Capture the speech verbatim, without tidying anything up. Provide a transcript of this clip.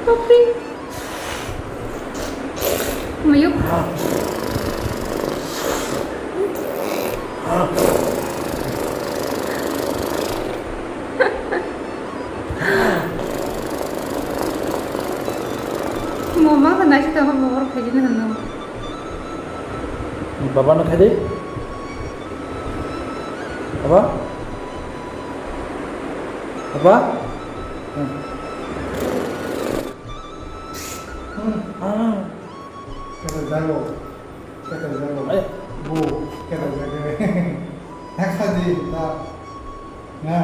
Papi. Mayuk. Mama ka nasi tama mama ka jini hanu. Baba no khai de. Baba. Baba. Hmm. Hmm. Ah. Kata jago. Kata jago. Ayo. Bu. Kata jago. Nakha di. Na. Na.